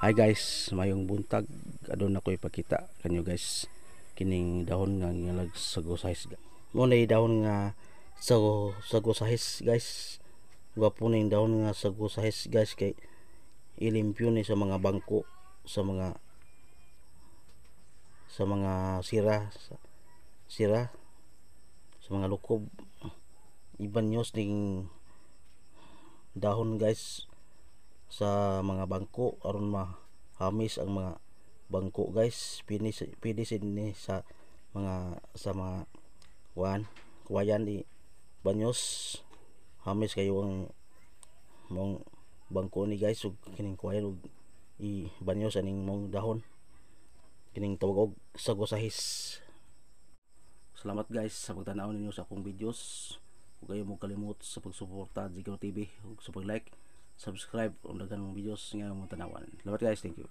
Hi guys, mayong buntag. Aduna ko ipakita kanyo guys kining dahon nga ngalag sagosahis. Mo na dahon nga sagosahis guys. Gwapo ning dahon nga sagosahis guys kay ilimpyo ni sa mga bangko, sa mga sira sira sa mga lukob. Ibanyos ning dahon guys sa mga bangko aron mahamis ang mga bangko guys. Pwede ni sa mga kuan kuwayan i banyos, hamis kayo ang mong bangko ni guys ug kining kuwayan ug i banyos aning mong dahon kining tawag og sagosahis. Salamat guys sa pagtanaw ninyo sa akong videos. Ug kayo mo kalimot sa pagsuporta Jigaw TV ug sa pag-like, subscribe ug daghan mong videos nga mong tanawan. Salamat guys, thank you.